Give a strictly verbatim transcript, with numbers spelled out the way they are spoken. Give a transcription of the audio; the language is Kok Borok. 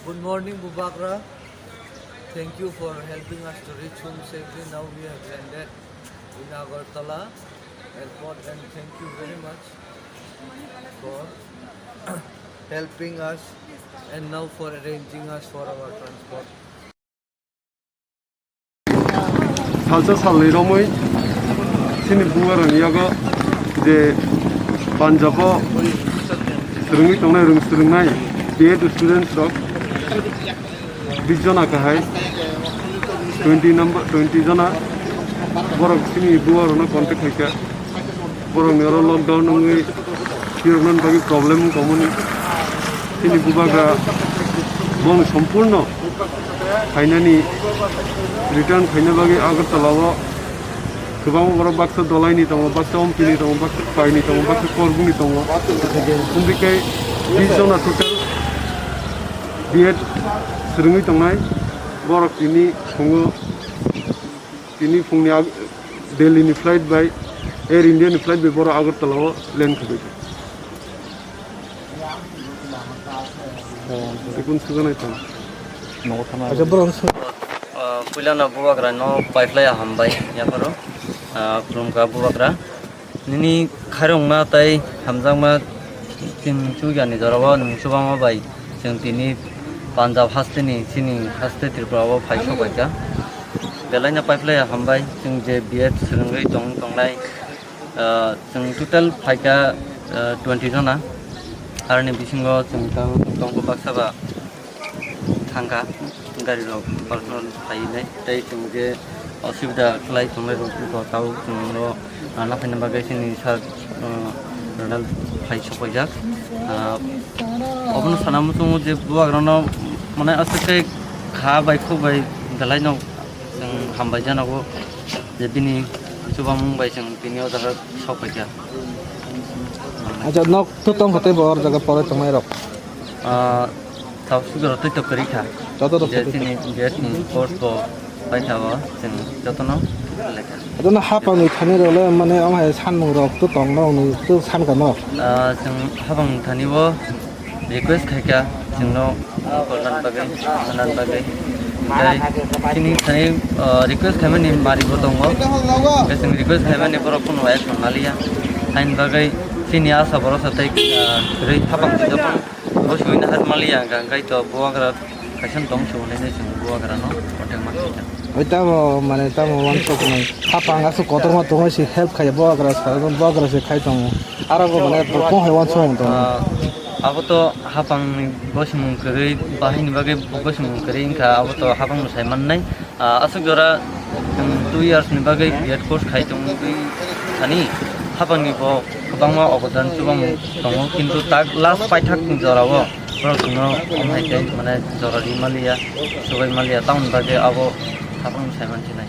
Good morning, Bubagra. Thank you for helping us to reach home safely. Now we have landed in Agartala airport, and thank you very much for helping us and now for arranging us for our transport. Salsa salni romwi chini bubagrani yago je Punjab o swrwngwi tongnai, rwng swrwngnai B Ed students rok bis jona kahai, twenty number, twenty jona borok chini bubagrano contact khaikha. Borokni oro lockdown wngwi phiroknani bagwi problem wng tongmani. Chini bubagra bongni sompurno phainani, return phaina bagwi Agartala o kwbangma borok baksa Dolaini tongo, baksa Ompini tongo, baksa Paini tongo, baksa Korbuni tongo. Wngwi khe bis jona total B Ed swrwngwi tongnai. Borok tini phungo Tini phungni ag-, Delhi ni flight bai, Air India ni flight bai borok Agartala o land khabai kha. Tei kung suganai tong. Nogo thana. Acha, borok sw- Ah, puilano bubagra no paiphlai hambai yapharo, ah, khulumkha bubagra. Nini khairokma tei hamjakma chwng chukya ni jorao nwng chubama bai chwng tini Punjab haste ni chini haste Tripura o phai sok bai kha. Belai no paiphlai hambai chwng je B Ed swrwngwi tong tongnai, ah, chwng total phai kha, ah, twenty jona. Aroni bisingo chwng tong tongkha baksa ba thangkha, gari rok personal phainai, tei chwng je osubida khlai tongnai rok, bo tao chwng no rana phaina bagwi chini sir, uh, Ronald phai sok paijak. Uh, obono sana muchungo je bubagra no, mane, aswk khe kha bai khuk bai belai no chwng hambai janogo je bini chubamung bai chwng tini o jaga sok paikha. Acha, nok to tong kha tei bo or jaga pore tongnai rok? Ah, tau sugro tei to kwrwi kha. Joto rok je kwrwi kha. Chini B Ed ni course bo pai kha bo, chwng jotono lekha. Jotono hapang ni thani rok le, mane, omo hai sanmung rok to tong no, nung to san kha no? Ah, chwng hapang thani bo request khai kha, chwng no call nan bagwi, nan bagwi. Tei chini thani, ah, request khaimani mari bo tongo. Tei chwng request khaimani borok kuno action maliya. Hain bagwi chini asa borok sa tei, ah, kwrwi hapang jotono. Bo suina hat maliya hwnka, hwnkhe to bubagra kaisa tong suo hinwi chwng bubagrano contact ma khaikha. Oi tamo, mane, tamo wansuk nai. Hapang aswk kotorma tongwi se help khaiya bubagra sa, bubagra se khai tongo. Aro bo, mane, kong hai wansuk tongo. Ah, abo to hapangni bo simung kwrwi, bahini bagwi bo simung kwrwi wngkha, abo to hapangno sai mannai. Ah, aswk jora, um, two years ni bagwi B Ed course khai tongwi thani, hapangni bo kwbangma obodan chubamung tongo, kintu tak last paithak ni jora o borok chwngno omo hai khe, mane, jora ri maliya, chubai maliya, tamoni bagwi abo hapang sai mansinai.